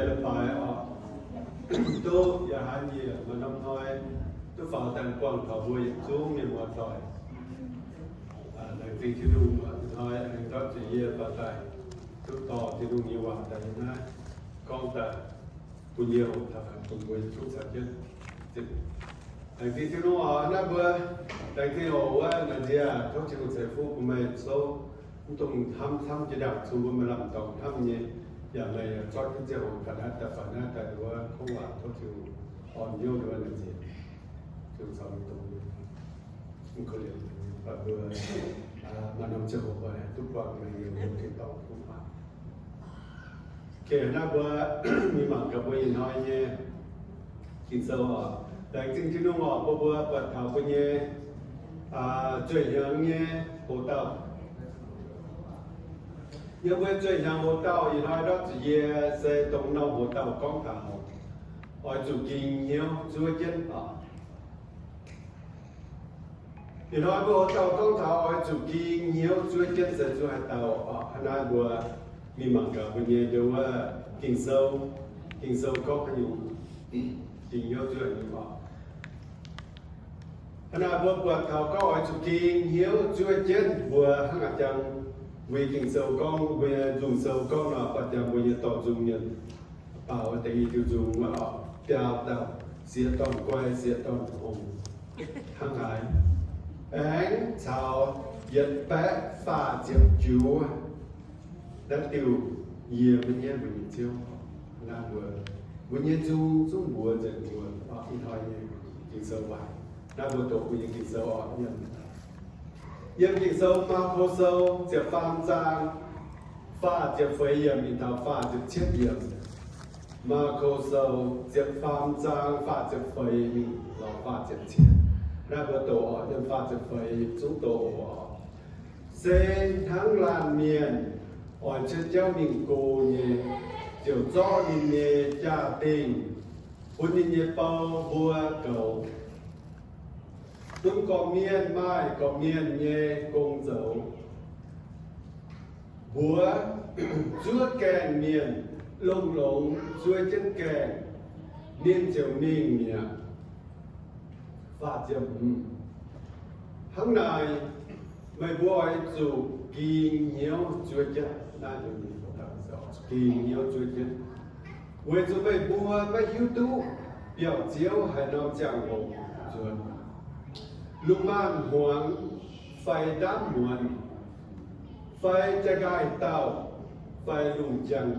leiz-baaix oc, duqv yaac haiz nyiec maaih norm hnoi duqv faaux daaih buangh taux mbuo yietc zungv mienh muoz-doic. Laengz zingh Tin-Hungh, ih hnoi aengx ndortv zuqc yie faaux daaih duqv dorh Tin-Hungh nyei waac daaih yiem naaiv gorngv daaih bun yie hoqc taux bun mbuo yietc zungv caux jienv. Laengz zingh Tin-Hungh oc. Naaiv mbuo laengz zingh oc wuov naaic nziex, tov Tin-Hungh ceix fuqv bun meih souv mv dungx hnamv camv jiex ndaangc, cun mbuo maaih lamh dorngx hnamv nyei, yaac meih zorqv jienv ziangh hoc ganh naaiv daaih faaux naaiv daaih nduov gorngv waac, tov Tin-Hungh orn hnyouv nduov naaic nziex. Tin-Hungh caux meih dongh mv korv-lienh bun mbuo maaih norm ziangh hoc mbuo duqv buangh meih nyei waac, tin-dorngh duqv maaih. Okay, naaiv mbuo mingh mangc gaax mbuo ih hnoi nyei Ging-Sou oc. Laengz zingh Tin-Hungh oc, bun mbuo buatc taux mbuo nyei zueih hnyangx nyei hoc-dauh. Yiem mbuo zueih hnyangx hoc-dauh ih hnoi ndortv zuqc yie se dongh norm hoc-dauh gorngv taux oix zuqc ging hnyouv zuov jienv oc. Ih hnoi mbuo hoc-dauh gorngv taux oix zuqc ging hnyouv zuov jienv se zuov haaix dauh oc. Hnangv naaiv mbuo mingh mangc gaax mbuo nyei nduov Ging-Sou, Ging-Sou gorngv haaix nyungc, ging hnyouv zuov haaix nyungc oc. Hnangv naaic mbuo buatc taux gorngv oix zuqc ging hnyouv zuov jienv, mbuo hnangv a'jang mbuo nyei Ging-Sou gorngv, mbuo nyei nzung sou gorngv nor, buatc jangx mbuo nyei dorh nzung mienh baaux deix i diuh nzung wuov oc, biaa dauh, sieqv dorn-guai, sieqv dorn-hungh, hnangv haaix. Aengx caux yietc baeqv faah ziepc juov naaiv diuh yie maiv nyienv mbuo nyei Ziouv. Naaiv mbuo, mbuo nyei nzung zungv mbuox nzengc mbuo ih hnoi nyei Ging-Sou waac. Naaiv mbuo doqc mbuo nyei Ging-Sou oc. Yiem Ging-Sou Maako Sou ziepc faam zaang faah ziepc feix yiemc mingh taux faah ziepc cietv yiemc. Maako Sou ziepc faam zaang faah ziepc feix mingh lorz faah ziepc cietv. Naaiv mbuo doqc oc, yiem faah ziepc feix zungv doqc oc. Se hnangv laanh mienh oix cuotv jauv mingh go nyei, ziouc zorqv ninh nyei jaa-dingh bun ninh nyei bou mbuo goux. Bun gorqv-mienh maaih gorqv-mienh nyei gong zoux. Mbuox zuov gaengh mienh longx-longx zuov jienv gaengh, ninh ziouc mingh mi'aqv. Hnangv naaic, meih mbuo oix zuqc ging hnyouv zuov jienv. Naaiv ging hnyouv zuov jienv, weic zuqc meih mbuo maiv hiuv duqv biauv-ziouv haaix norm ziangh hoc nzuonx, lungh maanz-hmuangx fai ndaamv muonz, fai jaa-nqaaiv dauh, fai lungh njang.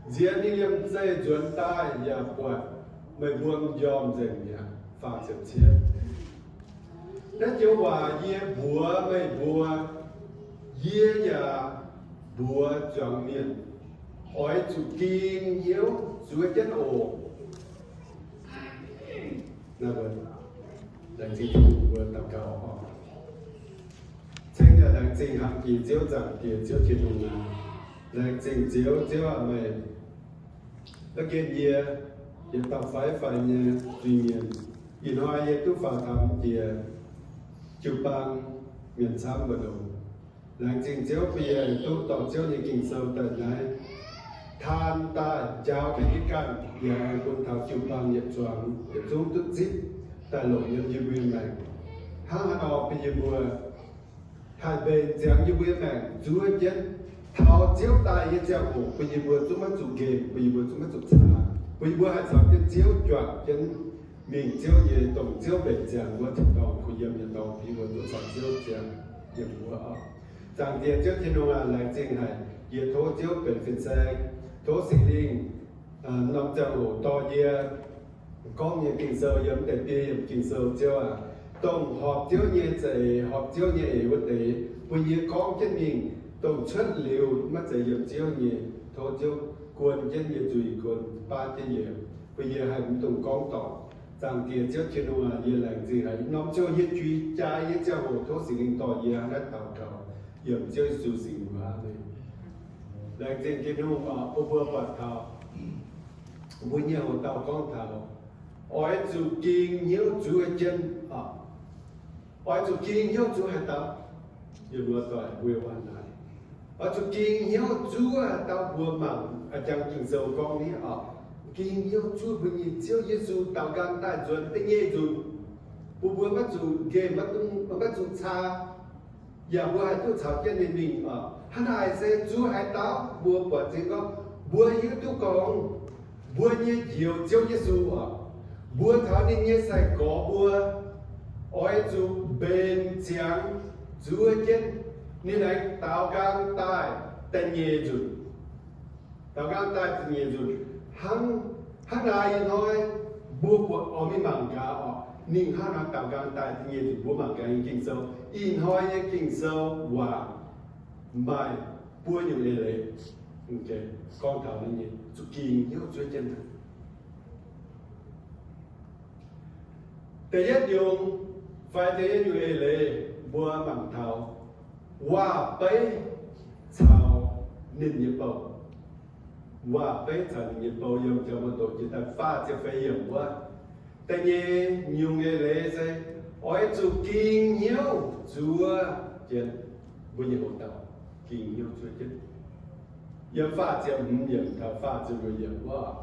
Nziex ninh liemh zeih nzuonx daaih yaac buatc meih mbuo m'njormh nzengc mi'aqv. Naaiv joux waac yie mbuox meih mbuo, yie yaac mbuox zuangx mienh, oix zuqc ging hnyouv zuov jienv oc. Naaiv mbuo laengz zingh Tin-Hungh, mbuo daux gaux oc. Ceng yaac laengz zingh hnamv jiex Ziouv, Zaangc Diex, Ziouv Tin-Hungh aac. Laengz zingh Ziouv, Ziouv aac, meih maiv gen yie yietc dauh faix-faix nyei zuiz-mienh. Ih hnoi yie duqv faaux taux jiex jiu-baang mienh camv mbu'ndongx. Laengz zingh Ziouv bun yie duqv dorh Ziouv nyei Ging-Sou daaih naaiv taan daaih njaaux taux yie ganh, yaac aengx bun taux jiu-baang yietc zuangx yietc zungv duqv zipv daaih longc yiem yie mbuo nyei maengc. Hnangv haaix nor bun yie mbuo haih mbenc ziangx yie mbuo nyei maengc zuov jienv taux Ziouv daaih nyei ziangh hoc, bun yie mbuo zungv maiv zuqc nqemh, bun yie mbuo zungv maiv zuqc caax, bun yie mbuo haih caux jienv Ziouv juangc jienv mingh Ziouv nyei, dongh Ziouv mbenc ziangx wuov tin-dorngh, kuh yiem tin-dorngh, bun yie mbuo duqv caux Ziouv ziangh yiem wuov oc. Zaangc Diex Ziouv Tin-Hungh aac, laengz zingh haic. Yie tov Ziouv benx fin-saeng, tov Singx Lingh norm ziangh hoc dorh yie gorngv nyei Ging-Sou yiem deix biei yiemc Ging-Sou, Ziouv aac, dongh horpc Ziouv nyei za'eix, horpc Ziouv nyei eix wuov deix, bun yie gorngv jienv mingh, dongh cuotv liuz maiv zeiz yiemc Ziouv nyei, tov Ziouv guon jienv yie zuiz, guon baav jienv yie, bun yie haih mv dungx gorngv dorngc. Zaangc Diex Ziouv Tin-Hungh aac, yie laengz zingh haic. Norm ziouc yie juiz jaaix nyei ziangh hoc tov Singx Lingh dorh yie hnangv naaiv daux gaux, yiem Ziouv Yesu Singx Lingh mbuox. Aamen. Laengz zingh Tin-Hungh oc, bun mbuo buatc taux mbuo nyei hoc dauh gorngv taux oix zuqc ging hnyouv zuov jienv oc. Oix zuqc ging hnyouv zuov haaix dauh? Yie mbuo doic mbuo waac naaic, Oix zuqc ging hnyouv zuov dauh mbuo mangc, a'jang Ging-Sou gorngv ni oc, ging hnyouv zuov mbuo nyei Ziouv Yesu daaux nqaang daaih nzuonx da'nyeic nzunc. Bun mbuo maiv zuqc nqemh, maiv zuqc caa, yaac mbuo haih duqv caux jienv ninh mingh oc. Hnangv naaic se zuov haaix dauh mbuo buatc zingh gorngv, mbuo hiuv duqv gorngv mbuo nyei Njoux Ziouv Yesu oc, mbuo taux ninh nyei sai-gorx mbuo oix zuqc mbenc ziangx zuov jienv ninh aengx daaux nqaang daaih da'nyeic nzunc. Daaux nqaang daaih da'nyeic nzunc. Hnangv, hnangv naaic ih hnoi mbuo buatc oix mingh mangc gaax oc, ninh hnangv haaix nor daaux nqaang daaih da'nyeic nzunc, mbuo mangc gaax nyei Ging-Sou. Ih hnoi nyei Ging-Sou waac maaih buo nyungc eix leiz gorngv taux ninh nyei zuqc ging hnyouv zuov jienv. Da'yietv nyungc, fai da'yietv nyungc eix leiz mbuo mangc taux waac-beiv caux ninh nyei bou. Waac-beiv caux ninh nyei bou yiem Janx-Mouv Doc jiex daaih faah ziepc feix yiemc wuov. Da'nyeic nyungc eix leiz se oix zuqc ging hnyouv zuov jienv mbuo nyei houx-dauh, ging hnyouv zuov jienv. Yiem faah ziepc hmz yiemc taux faah ziepc luoqc yiemc wuov.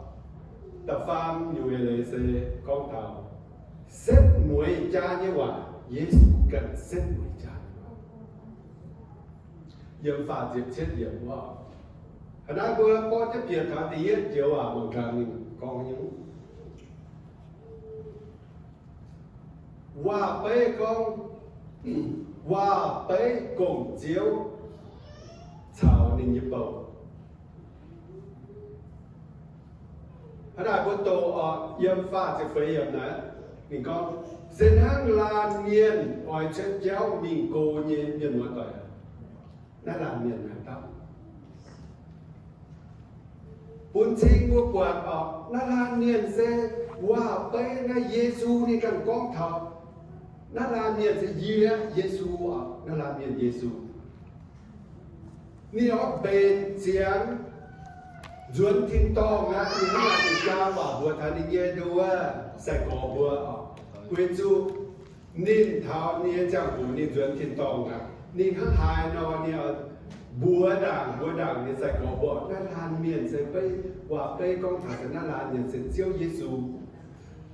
Da'faam nyungc eix leiz se gorngv taux setv mueiz jaa nyei waac. Yesu ganh setv mueiz jaa nyei waac. Yiem faah ziepc cietv yiemc wuov. Hnangv naaiv mbuo borqv jienv bieqc taux da'yietv joux waac mangc gaax ninh gorngv nyei. Waac-beiv gorngv, waac-beiv gong-ziouv caux ninh nyei bou. Hnangv naaic mbuo doqc oc, yiem faah ziepc feix yiemc naaic, ninh gorngv, se hnangv laanh mienh oix cuotv jauv mingh go nyei mienh muoz-doic. Naaiv laanh mienh haaix dauh? Bun cing mbuo buatc oc, naaiv laanh mienh se waac-beiv naaiv Yesu ninh ganh gorngv taux. Naaiv laanh mienh se yie, Yesu oc, naaiv laanh mienh Yesu. Ninh oix mbenc ziangx nzuonx tin-dorngh aqv. Ninh hnangv naaic ninh jaa waac mbuox taux ninh nyei nduov sai-gorx mbuo oc, weic zuqc ninh taux ninh nyei ziangh hoc ninh nzuonx tin-dorngh aqv. Ninh hnangv haaix nor ninh mbuox ndaangc, mbuox ndaangc ninh sai-gorx mbuo, naaiv laanh mienh se beiv, waac-beiv gorngv taux se naaiv laanh mienh se Ziouv Yesu.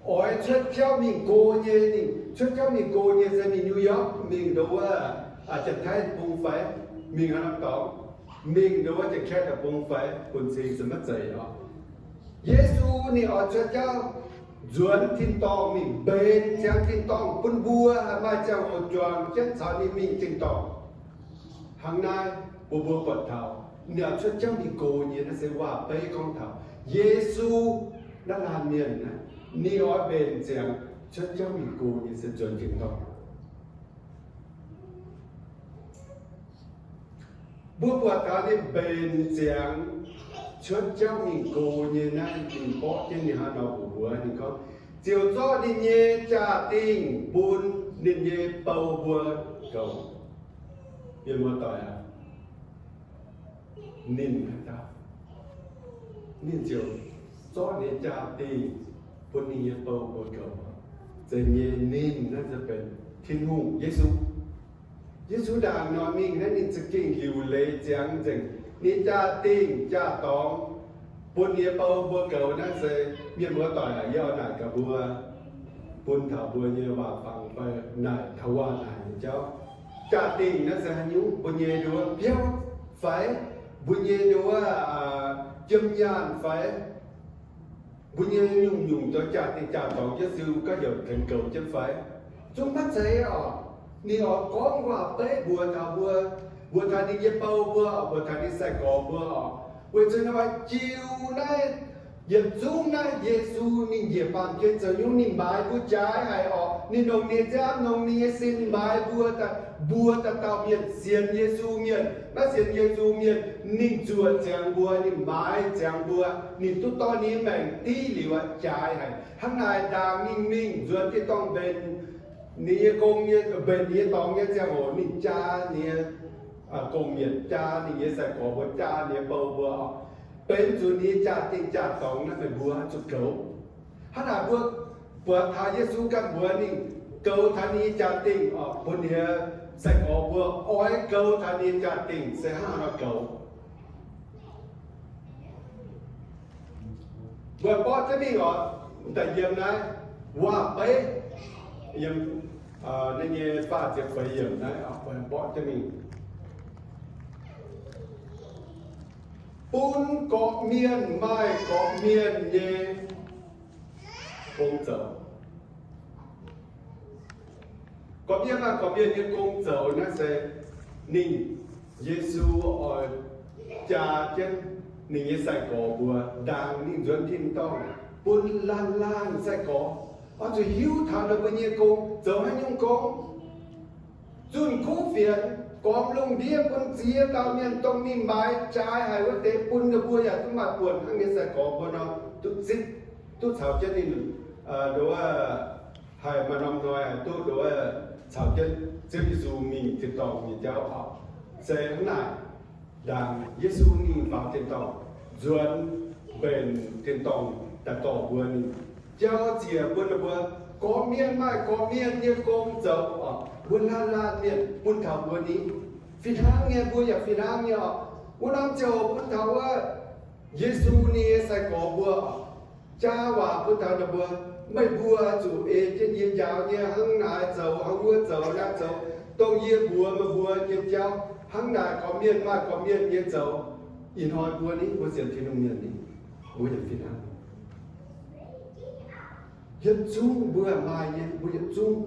Oix cuotv jauv mingh go nyei, ninh cuotv jauv mingh go nyei se mingh New York, mingh nduov wuov Janx-Taiv deic-bung fai mingh haaix norm dorngx, mingh nduov wuov Janx-Kaeqv deic-bung fai, bun cing se maiv zeiz oc. Yesu ninh oix cuotv jauv nzuonx tin-dorngh mingh mbenc ziangx tin-dorngh bun mbuo haih maaih ziangh hoc juangc jienv caux ninh mingh tin-dorngh. Hnangv naaiv mbuo, mbuo buatc taux ninh oix cuotv jauv mingh go nyei naaiv se waac-beiv gorngv taux Yesu. Naaiv laanh mienh naaiv ninh oix mbenc ziangx cuotv jauv mingh go nyei se nzuonx tin-dorngh. Mbuo buatc taux ninh mbenc ziangx cuotv jauv mingh go nyei naaiv, ninh borqv jienv ninh hnangv nor mbuox mbuo, ninh gorngv, ziouc zorqv ninh nyei jaa-dingh bun ninh nyei bou mbuo goux. Mienh muoz-doic aac, ninh haaix dauh? Ninh ziouc zorqv ninh nyei jaa-dingh bun ninh nyei bou mbuo goux. Zeiz nyei, ninh naaiv se benx Tin-Hungh, Yesu. Yesu ndaangc nor mingh naaiv ninh za'gengh liuc leiz ziangx nzengc ninh jaa-dingh jaa-dorngx bun ninh nyei bou mbuo goux. Naaiv se mienh muoz-doic aac, yie oix naaic gaax mbuo, bun taux mbuo nyei waac-fangx fai naaic taux waac naaic nyei jauv. Jaa-dingh naaiv se haaix nyungc? Mbuo nyei nduov biauv fai? Mbuo nyei nduov jiem nyaanh fai? Mbuo nyei nyungc-nyungc zoux jaa-dingh jaa-dorngx jienv ziouc gauh heuc tengx goux jienv fai? Zungv maiv zeiz oc. Ninh oix gorngv waac-beiv mbuox taux mbuo, mbuox taux ninh nyei bou mbuo, mbuox taux ninh sai-gorx mbuo oc. Weic zuqc ninh oix jiu naaiv yietc zungv naaiv Yesu ninh njiec baamh gen zoux nyungc, ninh maaiz mbuo jaaix haic oc. Ninh longc ninh nyei nziaamv, longc ninh nyei sin maaiz mbuo, mbuo dauh dauh mienh sienx Yesu mienh. Maiv sienx Yesu mienh ninh zuoqc ziangx mbuo, ninh maaiz ziangx mbuo, ninh duqv dorh ninh nyei maengc div liuz aqv, jaaix haic. Hnangv naaic ndaangc ninh mingh nzuonx tin-dorngh mbenc ninh nyei gong nyei, mbenc ninh nyei dorngx nyei ziangh hoc, ninh jaa ninh nyei gong-mienh, jaa ninh nyei sai-gorx mbuo, jaa ninh nyei bou mbuo oc, benx zuqc ninh nyei jaa-dingh jaa-dorngx naaiv meih mbuo zuqc goux. Hnangv naaic mbuo buatc taux Yesu ganh mbuox ninh goux taux ninh nyei jaa-dingh oc, bun ninh nyei Sai-gorx mbuo oix goux taux ninh jaa-dingh se hnangv haaix nor goux. Mbuo borqv jienv mingh oc, daaih yiem naaiv waac-beiv, yiem naaiv nyei faah ziepc feix yiemc naaiv, mbuo borqv jienv mingh. Bun gorqv-mienh maaih gorqv-mienh nyei gong zoux. Gorqv-mienh maaih gorqv-mienh nyei gong zoux naaiv se ninh, Yesu oix jaa jienv ninh nyei sai-gorx mbuo ndaangc ninh nzuonx tin-dorngh bun laanh laanh sai-gorx oix zuqc hiuv taux ninh mbuo nyei gong zoux haaix nyungc gong. Zunh kuv fienx, gormx lungh ndiev bun ziex dauh mienh dongh ninh maaiz jaaix haic wuov deix bun ninh mbuo yaac duqv maaih buonc hnangv nyei sai-gorx mbuo nor, duqv zipv, duqv caux jienv ninh, nduov, haih maaih norm hnoi haih duqv nduov caux jienv Ziouv Yesu mingh tin-dorngh nyei jauv oc. Se hnangv naaic, ndaangc Yesu ninh faaux tin-dorngh, nzuonx mbenc tin-dorngh daaih dorh mbuo ninh jauv ziec bun ninh mbuo, gorqv-mienh maaih gorqv-mienh nyei gong zoux oc. Mbuo laanh laanh mienh bun taux mbuo ni, fih hnangv nyei, mbuo yaac fih hnangv nyei oc. Wuov norm ziouc bun taux wuov Yesu nyei sai-gorx mbuo oc, jaa waac bun taux ninh mbuo, meih mbuo zuqc ei jienv yie njaaux nyei hnangv naaic zoux, hnangv wuov zoux, naaiv zoux, dongh yie mbuox meih mbuo nyei jauv. Hnangv naaic gorqv-mienh maaih gorqv-mienh nyei zoux. Ih hnoi mbuo ni, mbuo sienx Tin-Hungh mienh ni, mbuo yaac fih hnangv. Yietc zungv mbuo maaih nyei, mbuo yietc zungv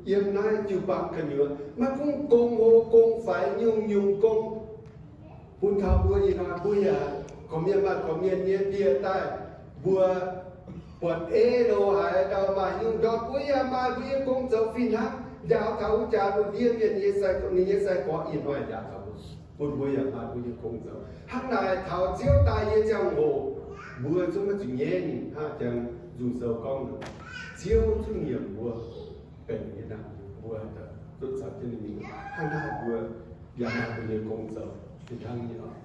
yiem naaiv jiu-baang gu'nyuoz, maiv gunv gong hlo gong faix, nyungc-nyungc gong bun taux mbuo. Ih hnoi mbuo yaac gorqv-mienh maaih gorqv-mienh nyei bieqc daaih, mbuo buatc ei lo haaix ndau maaih nyungc ndortv, mbuo yaac maaih mbuo nyei gong zoux fih hnangv, njaaux taux wuov jaax wuov ndiev mienh nyei sai, ninh nyei sai-gorx ih hnoi njaaux taux mbuo, bun mbuo yaac maaih mbuo nyei gong zoux. Hnangv naaic taux Ziouv daaih nyei ziangh hoc, mbuo zungv maiv zuqc nyaiv ninh. Hnangv jangx nzung sou gorngv, Ziouv zungv nyiemc mbuo benx nyei naamh, mbuo duqv caux jienv ninh mingh. Hnangv naaic mbuo yaac maaih mbuo nyei gong zoux fih hnangv nyei oc.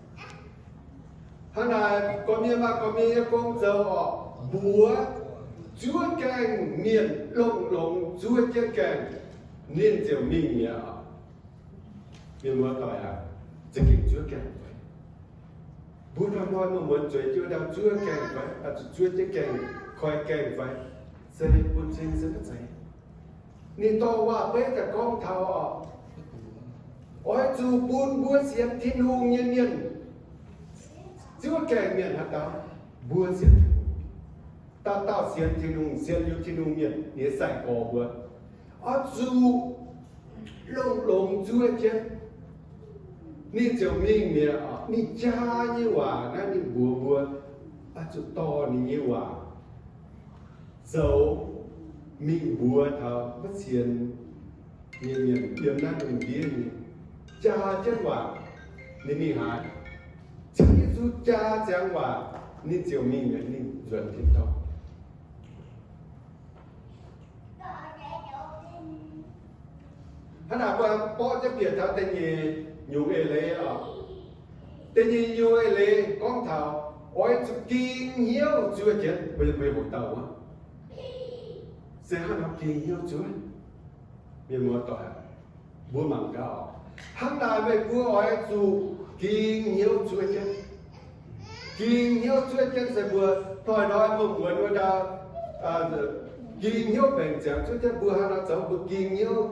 Hnangv naaic gorqv-mienh maaih gorqv-mienh nyei gong zoux oc. Mbuox zuov gaengh mienh, longx-longx zuov jienv gaengh, ninh ziouc mingh mi'aqv oc. Mienh muoz-doic aac, za'gengh zuov gaengh fai? Mbuo hnoi-hnoi muonz-muonz zueiz jienv ndau zuov gaengh fai? Zuqc zuov jienv gaengh, koi gaengh fai? Se bun cing se maiv zeiz. Ninh dorh waac-beiv daaih gorngv taux oc, oix zuqc bun mbuo sienx Tin-Hungh nyei mienh zuov gaengh mienh haaix dauh? Mbuo sienx Tin-Hungh, dauh dauh sienx Tin-Hungh, sienx liuz Tin-Hungh mienh nyei sai-gorx mbuo, oix zuqc longx-longx zuov jienv, ninh ziouc mingh mi'aqv. Ninh jaa nyei waac naaiv ninh mbuox mbuo, oix zuqc dorh ninh nyei waac zoux mingh mbuox taux maiv sienx nyei mienh yiem naaiv lungh ndiev nyei. Jaa jienv waac, ninh mingh haaix? Cingx Yesu jaa ziangx waac, ninh ziouc mingh, ninh nzuonx tin-dorngh. Hnangv naaic mbuo borqv jienv bieqc taux da'nyeic nyungc eix-leiz oc. Da'nyeic nyungc eix-leiz gorngv taux oix zuqc ging hnyouv zuov jienv. Mbuo, mbuo hoqc dauh wuov, se hnangv nor ging hnyouv zuov. Mienh muoz-doic, mbuo mangc gaax oc. Hnangv naaic meih mbuo oix zuqc ging hnyouv zuov jienv. Ging hnyouv zuov jienv se mbuo hnoi-hnoi mbuo muonz wuov ndau ging hnyouv mbenc ziangx zuov jienv. Mbuo hnangv nor zoux, mbuo ging hnyouv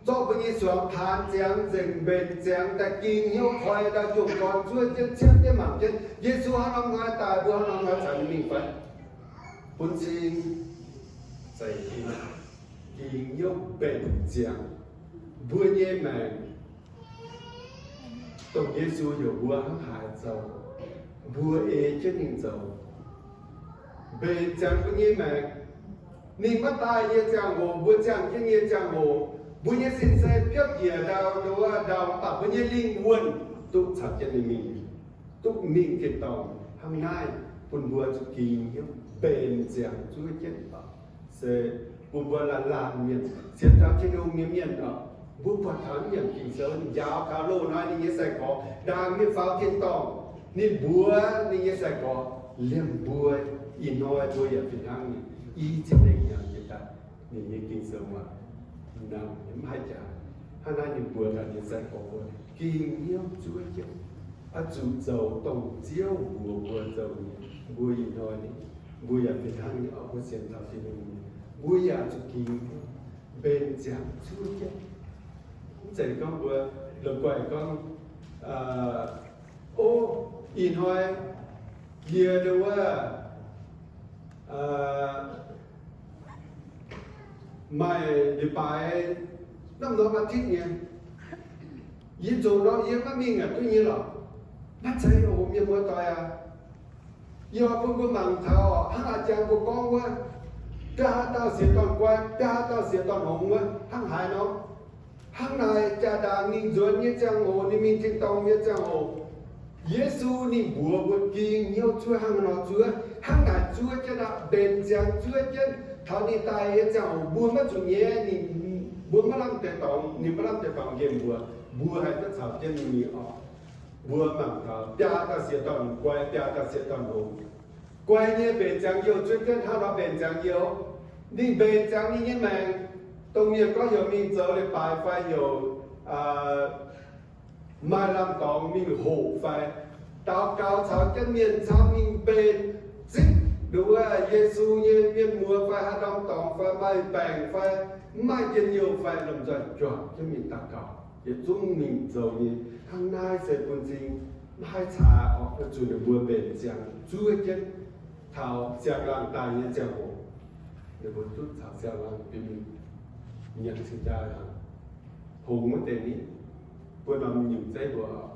zorqv mbuo nyei suangx taanx ziangx nzengc, mbenc ziangx daaih ging hnyouv koi ndau jomc gorn zuov jienv, ciepv jienv mangc jienv Yesu hnangv norm hnoi daaih, mbuo hnangv norm hnoi caux ninh mingh fai? Bun cing zeiz ging hnyouv mbenc ziangx mbuo nyei maengc, dongh Yesu heuc mbuo hnangv haaix zoux, mbuo ei jienv ninh zoux. Mbenc ziangx mbuo nyei maengc. Ninh maiv daaih nyei ziangh hoc, mbuo ziangh jienv nyei ziangh hoc, mbuo nyei sin se biopv njiec ndau, ndau, ndau, mv baac mbuo nyei lingh wuonh duqv caux jienv ninh mingh, duqv mingh tin-dorngh. Hnangv naaiv bun mbuo zuqc ging hnyouv mbenc ziangx zuov jienv oc. Se bun mbuo laanh laanh mienh, sienx taux Tin-Hungh nyei mienh oc, mbuo buatc taux naaiv yiemc Ging-Sou, ninh njaaux taux loz-hnoi ninh nyei sai-gorx ndaangc ninh faaux tin-dorngh, ninh mbuox ninh nyei sai-gorx, liemh mbuo, ih hnoi mbuo yaac fih hnangv ninh, i ziex lengh hnyangx jiex daaih, ninh nyei Ging-Sou waac hnangv, mv haih jaax. Hnangv naaiv ninh mbuox taux ninh nyei sai-gorx mbuo, ging hnyouv zuov jienv, oix zuqc zoux dongh Ziouv mbuox mbuo zoux nyei. Mbuo ih hnoi, mbuo yaac fih hnangv nyei oc, mbuo sienx taux Tin-Hungh, mbuo yaac zuqc ging hnyouv, mbenc ziangx zuov jienv. Mv zeiz gorngv mbuo la'guaih gorngv, o, ih hnoi yie ndau wuov maaih leiz-baaix norm-norm maa-titv nyei, yie zoux nor yie maiv mingh aqv duqv nyei lorqc. Maiv zeiz oc, mienh muoz-doic aac. Yie oix bun mbuo mangc taux hnangv a'jang mbuo gorngv wuov, biaa dauh siex dorn-guai, biaa dauh siex dorn-hngongx wuov, hnangv haaix nor. Hnangv naaic jaa-ndaangc ninh nzuonx nyei ziangh hoc, ninh mingh tin-dorngh nyei ziangh hoc, Yesu ninh mbuox mbuo ging hnyouv zuov hnangv nor zuov, hnangv naaic zuov jienv aqv, mbenc ziangx zuov jienv. Taux ninh daaih nyei ziangh hoc mbuo maiv zuqc nyaiv ninh, mbuo maiv lamh deix dorngx, ninh maiv lamh deix dorngx nqemh mbuo, mbuo haih duqv caux jienv ninh mingh oc. Mbuo mangc taux biaa dauh siex dorn-guai, biaa dauh siex dorn-hngongx. Guai nyei mbenc ziangx youh zuov jienv, hnangv nor mbenc ziangx youh. Ninh mbenc ziangx ninh nyei maengc, dongh mienh gorngv heuc mingh zoux leiz-baaix fai heuc maaih lamh dorngx mingh hoqc fai daux gaux caux jienv mienh camv mingh mbenc zipv nduov Yesu nyei mienh muoz fai haaix norm dorngx fai maaih baengc fai mv maaih njien-youh fai lomh nzoih juangc jienv mingh daux gaux, yietc zungv mingh zoux nyei. Hnangv naaiv se bun cing maiv haih caax oc, zuqc ninh mbuo mbenc ziangx zuov jienv taux siang-laangh daaih nyei ziangh hoc, ninh mbuo duqv caux siang-laangh bun mingh nyanc cing-jaa hnangv. Hngongx wuov deix ni, mbuo norm nyungc zeiv mbuo oc.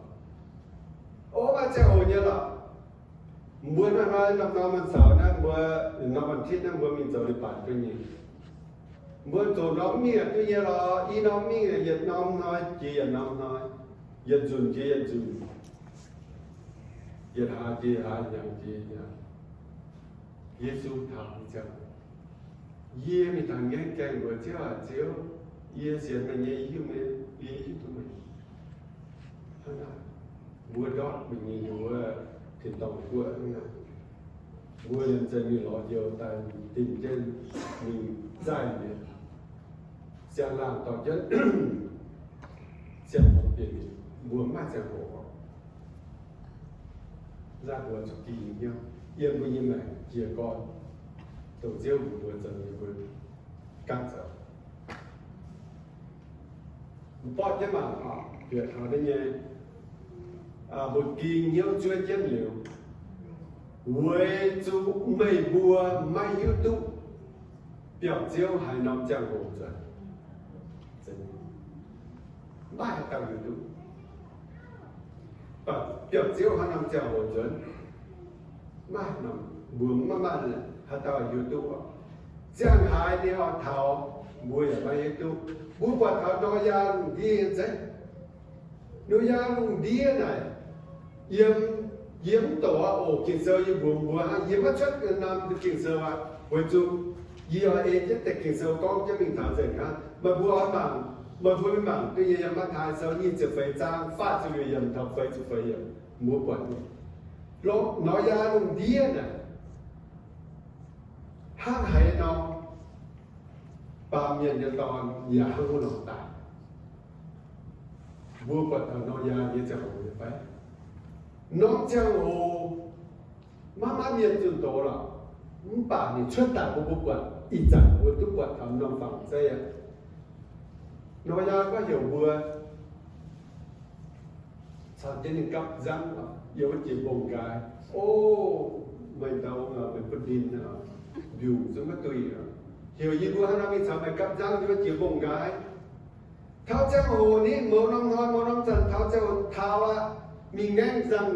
O, maaih ziangh hoc nyei lorqc. Mbuo hnangv naaiv norm-norm maanc saux naaiv, mbuo norm-norm maanc titv naaiv mbuo mingh zoux leiz-baaix duqv nyei. Mbuo zoux norm mingh duqv nyei lorqc. I norm mingh yietc norm hnoi jiex yietc norm hnoi, yietc nzunc jiex yietc nzunc, yietc hlaax jiex yietc hlaax, yietc hnyangx jiex yietc hnyangx. Yesu taux nyei ziangh, yie mingh taux ngaengv gaengh mbuox Ziouv aac, Ziouv, yie sienx meih nyei, yie hiuv meih, yie hiuv duqv meih. Hnangv naaic, mbuo ndortv mingh nyei wuov tin-dorngh guoqv hnangv naaic, mbuo yiem za'gengh lorz njoux daaih dinh jienv mingh zaih mi'aqv. Siang-laangh dorh jienv siang-hoc bieqc, mbuo maiv ziangh hoc oc. Nzangc mbuo zuqc ging hnyouv yiem mbuo nyei maengc jiez gorn, dongh Ziouv mbuox mbuo zoux nyei, mbuo ganh zoux. Mv borqv jienv mangc oc, bieqc taux naaiv nyei, mbuo ging hnyouv zuov jienv liuz, weic zuqc meih mbuo maiv hiuv duqv biauv-ziouv haaix norm ziangh hoc nzuonx. Maiv haaix dauh hiuv duqv. Biauv-ziouv haaix norm ziangh hoc nzuonx, maiv norm, mbuo maiv maaih haaix dauh hiuv duqv oc. Ziangh haaix ninh oix taux, mbuo yaac maiv hiuv duqv. Mbuo buatc taux Noyaa lungh ndiev zeiv. Noyaa lungh ndiev naaic, yiem, yiem mv doqc aqv oc. Ging-Sou yie mbuox mbuo hnangv, yie maiv cuotv norm Ging-Sou aqv, weic zuqc yie oix ei jienv deix Ging-Sou gorngv jienv mingh taux nzengc hnangv. Meih mbuo oix mangc, meih mbuo mingh mangc duqv nyei yiem Matv^taai Sou nyic ziepc feix zaang faah ziepc luoqc yiemc taux feix ziepc feix yiemc, mbuo buatc nyei. Longc Noyaa lungh ndiev naaic, hnangv haaix nor, Baamh Mienh nyei Dorn yaac hnangv wuov nor daaih. Mbuo buatc taux Noyaa nyei ziangh hoc nyei fai? Norm ziangh hoc maiv maaih mienh zunh doz lorqc, mv baac ninh cuotv daaih bun mbuo buatc. Ih zanc mbuo duqv buatc taux norm-fangx zeiv aqv. Noyaa gorngv heuc mbuo caux jienv ninh gapv nzangv yiem wuov jiex mbong nqaai. O, meih ndau, meih butv ninh, mbiungc zungv maiv duih. Heuc yie mbuo hnangv nor mingh caux meih gapv nzangv yiem wuov jiex mbong nqaai. Taux ziangh hoc ni, mouz norm hnoi mouz norm zanc, taux ziangh hoc taux aqv, mingh ngaengv nzangv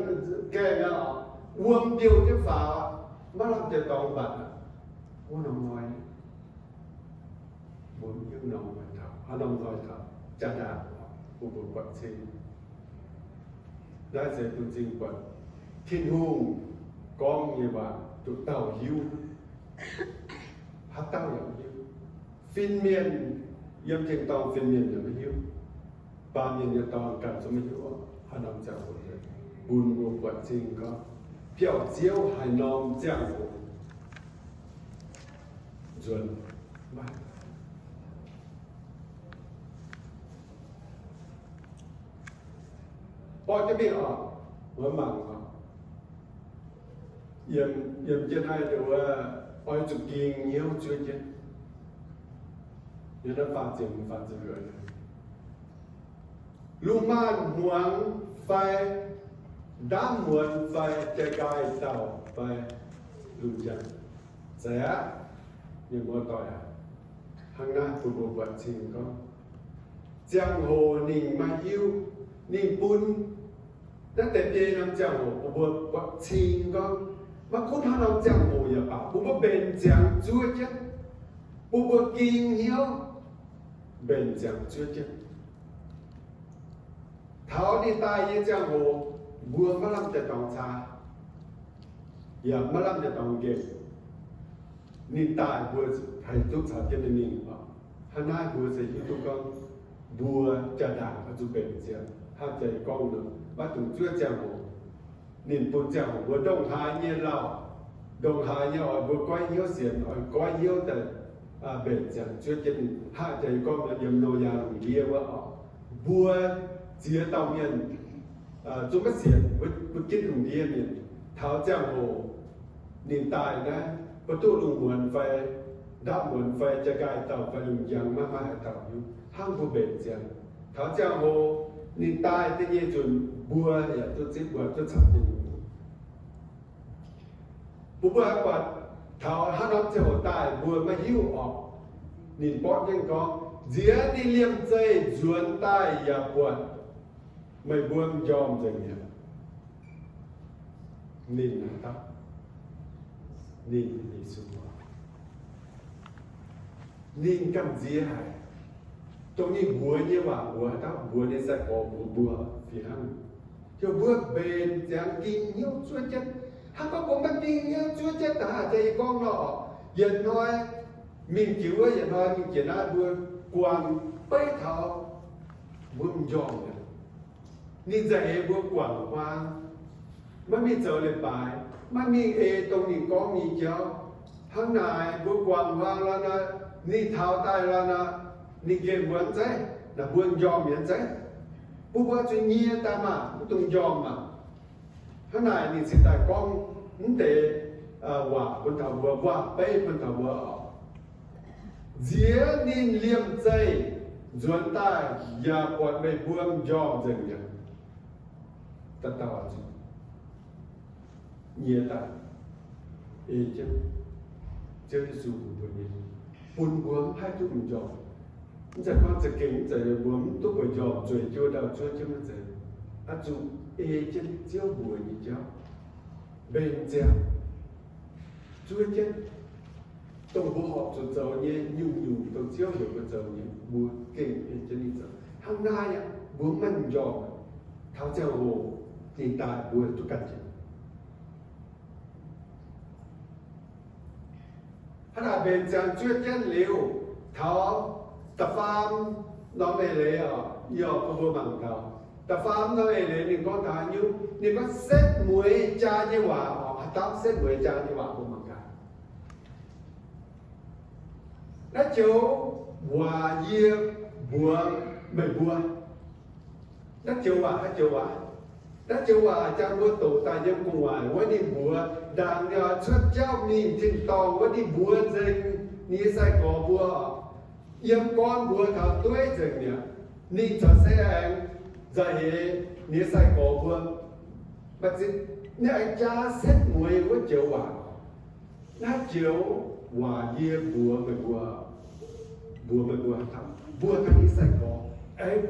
gaengh aqv, wuom biouh jienv faaux aqv, maiv lamh deix dorngx mbatc aqv. Wuov norm hnoi, mbuo mv hiuv norm hnoi taux, haaix norm hnoi taux, jaa-ndaangc, bun mbuo buatc cing. Naaiv se bun cing buatc Tin-Hungh gorngv nyei waac duqv dauh hiuv, haaix dauh yaac mv hiuv. Fin-mienh yiem tin-dorngh, fin-mienh yaac maiv hiuv. Baamh mienh nyei dorn ganh zungv maiv hiuv haaix norm ziangh hoc, bun mbuo buatc cing gorngv biauv-ziouv haaix norm ziangh hoc nzuonx. Maiv, Borqv jienv mingh oc, mbuo mangc oc. Yiem, yiem jienv naaiv nduov, oix zuqc ging hnyouv zuov jienv. Yiem naaiv faah ziepc, faah ziepc luoqc, lungh maanz-hmuangx fai ndaamv muonz fai jai nqaai dauh fai lungh njang, zeiz aqv. Mienh muoz-doic aac, hnangv naaiv bun mbuo buatc cing gorngv, ziangh hoc ninh maaih hiuv, ninh bun naaiv deix biei norm ziangh hoc bun mbuo buatc cing gorngv, maiv gunv haaix norm ziangh hoc yaac baac, bun mbuo mbenc ziangx zuov jienv, bun mbuo ging hnyouv mbenc ziangx zuov jienv. Taux ninh daaih nyei ziangh hoc, mbuo maiv lamh deix dorngx caa, yaac maiv lamh deix dorngx nqemh. Ninh daaih mbuo haih duqv caux jienv ninh mingh oc. Hnangv naaiv mbuo se hiuv duqv gorngv mbuo jaa-ndaangc oix zuqc mbenc ziangx, hnangv jaa-ih gorngv nor, maiv dungx zuov ziangh hoc. Ninh bun ziangh hoc mbuo ndongc haaix nyei lauh, ndongc haaix nyei oix mbuo goiv hnyouv sienx, oix goiv hnyouv daaih mbenc ziangx zuov jienv ninh. Hnangv jaa-ih gorngv nor, yiem Noyaa lungh ndiev wuov oc, mbuo ziex dauh mienh zungv maiv sienx, mbuo ginv lungh ndiev mienh. Taux ziangh hoc ninh daaih naaiv, mbuo duqv lungh muonz fai ndaamv muonz fai jai nqaai dauh fai lungh njang maiv maaih haaix dauh hiuv hnangv mbuo mbenc ziangx. Taux ziangh hoc ninh daaih da'nyeic nzunc, mbuo yaac duqv zipv, mbuo duqv caux jienv ninh. Mbuo, mbuo haiz buatc taux hnangv norm ziangh hoc daaih mbuo maiv hiuv oc. Ninh borqv jienv gorngv, nziex ninh liemh zeih nzuonx daaih yaac buatc meih mbuo m'njormh nzengc mi'aqv. Ninh haaix dauh? Ninh, Yesu. Ninh gamh nziex haic, dongh ninh mbuox nyei waac mbuox haaix dauh, mbuox ninh sai-gorx mbuox mbuo fih hnangv. Heuc mbuo mbenc ziangx ging hnyouv zuov jienv. Hnangv gorngv mbuo maiv ging hnyouv zuov jienv daaih, jaa-ih gorngv nor, yietc hnoi mingh jiex wuov, yietc hnoi mingh jiex naaiv, mbuo guangc beiv taux mbuo m'njormh mi'aqv. Ninh za'eix mbuo guangc huaang, maiv mingh zoux leiz-baaix, maiv mingh ei dongh ninh gorngv nyei jauv. Hnangv naaic mbuo guangc huaang lorqc nor, ninh taux daaih lorqc nor, ninh nqemh mbuo mv zeiz, naaic mbuo m'njormh mi'aqv zeiz. Bun mbuo zuqc nyie daaih maah, mv dungx m'njormh maah. Hnangv naaic ninh cingx daaih gorngv mv deix waac bun taux mbuo, waac-beiv bun taux mbuo oc. Nziex ninh liemh zeih nzuonx daaih yaac buatc meih mbuo m'njormh nzengc mi'aqv. Dauh dauh nyie daaih ei jienv Ziouv Yesu bun mbuo nyei, bun mbuo mv haih duqv m'njormh. Mv zeiz gorngv za'gengh mv zeiz mbuo mv duqv bueix m'njormh, zueiz jienv ndau-juov jienv, mv zeiz. Oix zuqc ei jienv Ziouv mbuox nyei jauv, mbenc ziangx zuov jienv dongh mbuo horpc zuqc zoux nyei, nyungc-nyungc dongh Ziouv heuc mbuo zoux nyei, mbuo gengh ei jienv ninh zoux. Hnangv naaiv aqv, mbuo maiv m'njormh, taux ziangh hoc ninh daaih mbuo duqv ganh jiex. Hnangv naaic mbenc ziangx zuov jienv liuz, taux da'faam norm eix leiz oc, yie oix bun mbuo mangc taux da'faam norm eix leiz ninh gorngv taux haaix nyungc. Ninh gorngv setv mueiz jaa nyei waac oc. Haaix dauh setv mueiz jaa nyei waac bun mangc gaax? Naaiv joux waac yie mbuox meih mbuo. Naaiv joux waac, naaiv joux waac, naaiv joux waac jangx mbuo doqc daaih yiem gu'nguaaic wuov ninh mbuox ndaangc ninh oix cuotv jauv mingh tin-dorngh wuov ninh mbuox nzengc ninh nyei sai-gorx mbuo, yiem gorn mbuox taux dueiv nzengc mi'aqv. Ninh caux se aengx nzauh heix ninh nyei sai-gorx mbuo. Maiv zeiz, ninh aengx jaa setv mueiz wuov joux waac. Naaiv joux waac yie mbuox meih mbuo, mbuox meih mbuo, mbuox taux ninh nyei sai-gorx, aengx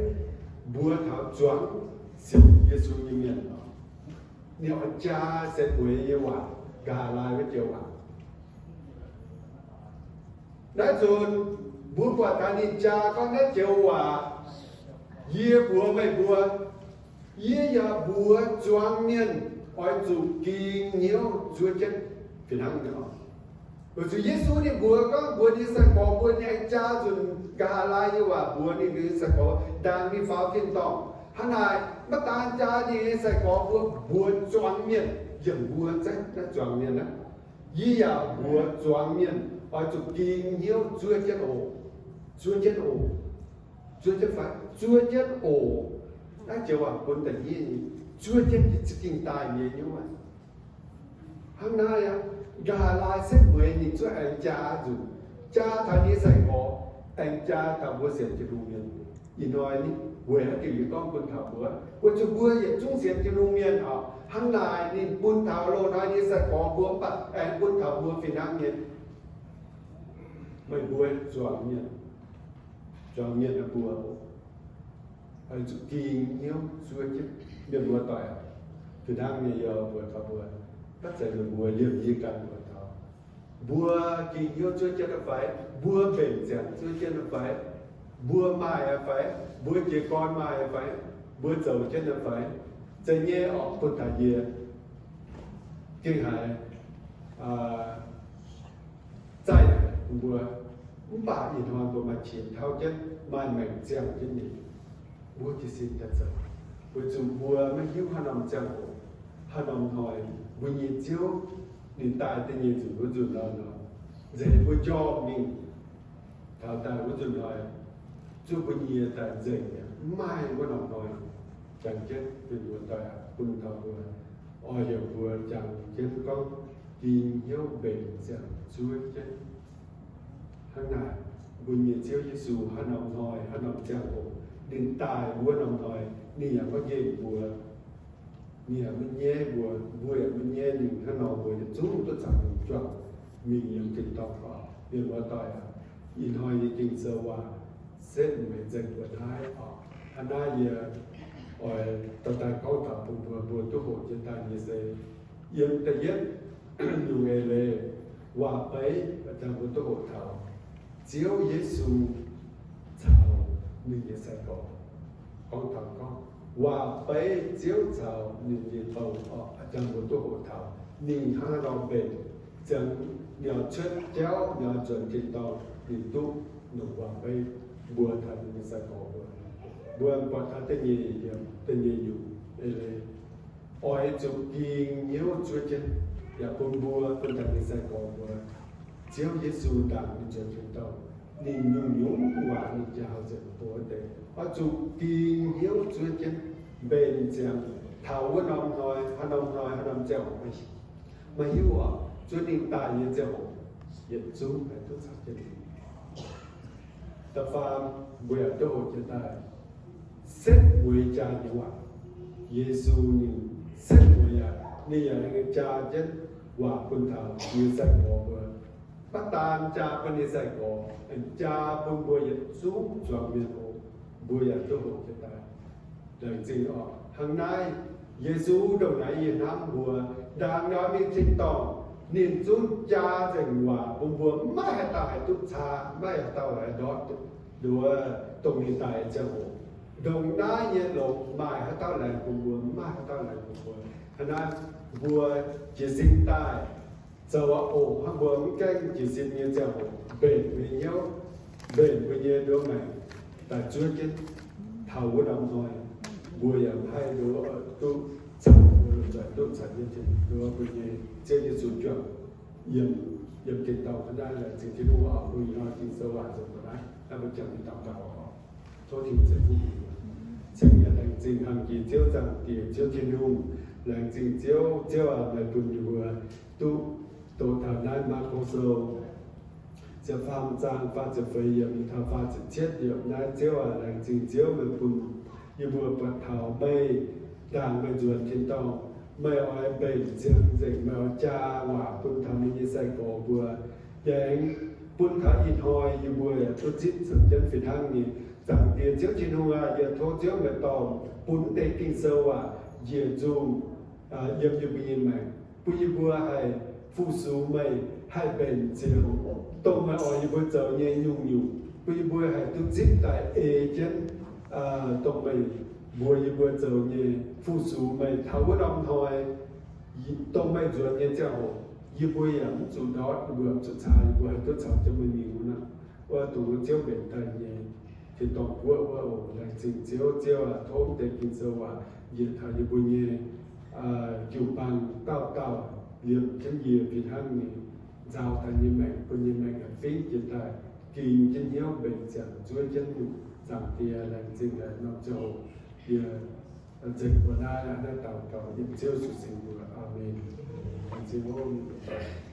mbuox taux zuangx sienx Yesu nyei mienh. Ninh oix jaa setv mueiz nyei waac, nqa'haav laai wuov joux waac. Naaiv nzunc mbuo buatc taux ninh jaa gorngv naaiv joux waac, yie mbuox meih mbuo, yie yaac mbuox zuangx mienh oix zuqc ging hnyouv zuov jienv fih hnangv nyei. Weic zuqc Yesu ninh mbuox gorngv mbuox ninh nyei sai-gorx mbuo, ninh aengx jaa nzunc nqa'haav laai nyei waac mbuox ninh nyei sai-gorx ndaangc ninh faaux tin-dorngh. Hnangv naaic, maiv daan jaa ninh nyei sai-gorx mbuo, mbuox zuangx mienh, yiem mbuo zeiv naaiv zuangx mienh aqv, yie yaac mbuox zuangx mienh oix zuqc ging hnyouv zuov jienv oc. Zuov jienv oc. Zuov jienv fai zuov jienv oc. Naaiv joux waac bun da'nyeic nyei, zuov jienv nyei za'gengh daaih nyei nyungc waac. Hnangv naaiv aqv, nqa'haav laai setv mueiz ninh zuov aengx jaa nzunc, jaa taux nyei sai-gorx, aengx jaa taux mbuo sienx Tin-Hungh mienh. Ih hnoi ninh weic haaix diuc yie gorngv bun taux mbuo? Weic zuqc mbuo yietc zungv sienx Tin-Hungh mienh oc. Hnangv naaic ninh bun taux loz-hnoi nyei sai-gorx mbuo mv baac aengx bun taux mbuo fih hnangv nyei. Meih mbuo zuangx mienh, zuangx mienh mbuo oix zuqc ging hnyouv zuov jienv. Mienh muoz-doic, fih hnangv nyei yie mbuox taux mbuo, maiv zeiz meih mbuo liemh yie ganh mbuox taux. Mbuo ging hnyouv zuov jienv fai? Mbuo mbenc ziangx zuov jienv fai? Mbuo maaih fai? Mbuo jiez gorn maaih fai? Mbuo zoux jienv fai? Zeiz nyei orqc, bun taux yie gengh haiz zaih mbuo, mv baac ih hnoi mbuo maaih qiex tauv jienv, maaih maengc ziangh jienv nyei, mbuo jiez sin daaih zoux, weic zuqc mbuo maiv hiuv haaix norm ziangh hoc, haaix norm hnoi mbuo nyei Ziouv ninh daaih da'nyeic nzunc wuov nzunc nor, nzengc mbuo njormh mingh taux daaih wuov nzunc hnoi, zuov mbuo nyei daaih nzengc mi'aqv. Mv maaih wuov norm hnoi. Jangx jienv mienh muoz-doic aac, bun taux mbuo oix heuc mbuo jangx jienv gorngv, ging hnyouv mbenc ziangx zuov jienv. Hnangv naaic, mbuo nyei Ziouv Yesu haaix norm hnoi, haaix norm ziangh hoc ninh daaih wuov norm hnoi, ninh yaac maiv nqemh mbuo, ninh yaac maiv nyaiv mbuo, mbuo yaac maiv nyaiv ninh. Hnangv nor mbuo yietc zungv duqv caux ninh juangc mingh yiem tin-dorngh oc. Mienh muoz-doic aac, ih hnoi nyei Ging-Sou waac setv mueiz nzengc mbuo naaiv oc. Hnangv naaiv yie oix dorh daaih gorngv taux bun mbuo, mbuo duqv hoqc jienv daaih nyei se yiem da'yietv nyungc eix leiz, waac-beiv a'jang mbuo duqv hoqc taux Ziouv Yesu caux ninh nyei sai-gorx. Gorngv taux gorngv waac-beiv Ziouv caux ninh nyei dorn oc, a'jang mbuo duqv hoqc taux ninh hnangv haaix nor mbenc ziangx, ninh cuotv jauv, ninh nzuonx tin-dorngh, ninh duqv longc waac-beiv mbuox taux ninh nyei sai-gorx mbuo. Mbuo buatc taux da'nyeic yiemc, da'nyeic nyungc eix leiz, oix zuqc ging hnyouv zuov jienv, yaac bun mbuo, bun daaih ninh sai-gorx mbuo, Ziouv Yesu ndaangc ninh nzuonx tin-dorngh, ninh nyungc-nyungc waac ninh njaaux nzengc mbuo wuov deix, oix zuqc ging hnyouv zuov jienv, mbenc ziangx taux wuov norm hnoi, haaix norm hnoi, haaix norm ziangh hoc maiv hiuv oc. Zuov ninh daaih nyei ziangh hoc, yietc zungv haih duqv caux jienv ninh. Da'faam, mbuo yaac duqv hoqc jienv daaih setv mueiz jaa nyei waac. Yesu ninh setv mueiz aqv, ninh yaac jaa jienv waac bun taux ninh nyei sai-gorx mbuo. Maiv daan jaa bun ninh nyei sai-gorx, aengx jaa bun mbuo yietc zungv zuangx mienh oc. Mbuo yaac duqv hoqc jienv daaih. Laengz zingh oc. Hnangv naaiv, Yesu ndongc naaiv yie hnamv mbuo, ndaangc nor mingh tin-dorngh, ninh zungv jaa nzengc waac bun mbuo, maiv haaix dauh haih duqv caa, maiv haaix dauh haih ndortv nduov dongh ninh daaih nyei ziangh hoc. Ndongc naaiv nyei longx maaih haaix dauh laengz bun mbuo? Maaih haaix dauh laengz bun mbuo? Hnangv naaiv, mbuo jiez sin daaih zoux oc. Hnangv mbuo mv gaengh jiez sin nyei ziangh hoc, mbenc mbuo nyei hnyouv, mbenc mbuo nyei nduov maengc daaih zuov jienv, taux wuov norm hnoi mbuo yaac maiv haih nduov duqv caux, mbuo lomh nzoih duqv caux jienv nduov mbuo nyei Ziouv Yesu juangc yiem, yiem tin-dorngh. Hnangv naaiv laengz zingh Tin-Hungh oc. Mbuo ih hnoi Ging-Sou waac nzengc mbuo naaiv, naaiv mbuo jangx daux gaux oc. Tov Tin-Hungh ceix fuqv bun mbuo. Cingx yaac laengz zingh hnamv jiex Ziouv Zaangc Diex, Ziouv Tin-Hungh. Laengz zingh Ziouv, Ziouv aac, meih bun yie mbuo duqv doqc taux naaiv Maako Sou ziepc faam zaang faah ziepc feix yiemc taux faah ziepc cietv yiemc naaiv. Ziouv aac, laengz zingh Ziouv, meih bun yie mbuo buatc taux meih ndaangc meih nzuonx tin-dorngh, meih oix mbenc ziangx nzengc, meih oix jaa waac bun taux meih nyei sai-gorx mbuo. Yaac aengx bun taux ih hnoi yie mbuo yaac duqv zipv caux jienv fih hnangv nyei. Zaangc Diex Ziouv Tin-Hungh aac, yie tov Ziouv meih dorh bun deix Ging-Sou waac njiec nzungh yiem yie mbuo nyei maengc, bun yie mbuo haih fu-sux meih, haih mbenc ziangx dongh meih oix yie mbuo zoux nyei nyungc-nyungc, bun yie mbuo haih duqv zipv daaih ei jienv dongh meih mbuox yie mbuo zoux nyei, fu-sux meih taux wuov norm hnoi, dongh meih nzuonx nyei ziangh hoc, yie mbuo yaac mv zuqc ndortv, yie mbuo mv zuqc caa, yie mbuo haih duqv caux jienv meih mingh wuov naaic, wuov dongh wuov Ziouv mbenc daaih nyei tin-dorngh guoqv wuov oc. Laengz zingh Ziouv. Ziouv aac, tov deix Ging-Sou waac njiec taux yie mbuo nyei jiu-baang dauh dauh, liemh jienv yie fih hnangv nyei, nzaaux daaih nyei maengc, bun nyei maengc haih fingv jienv daaih, ging jienv hnyouv mbenc ziangx zuov jienv nyungc. Zaangc Diex, laengz zingh haic norm ziangh hoc Yie nzengc mbuo naaiv daux gaux yiem Ziouv Yesu mbuox. Aamen. Laengz zingh oc.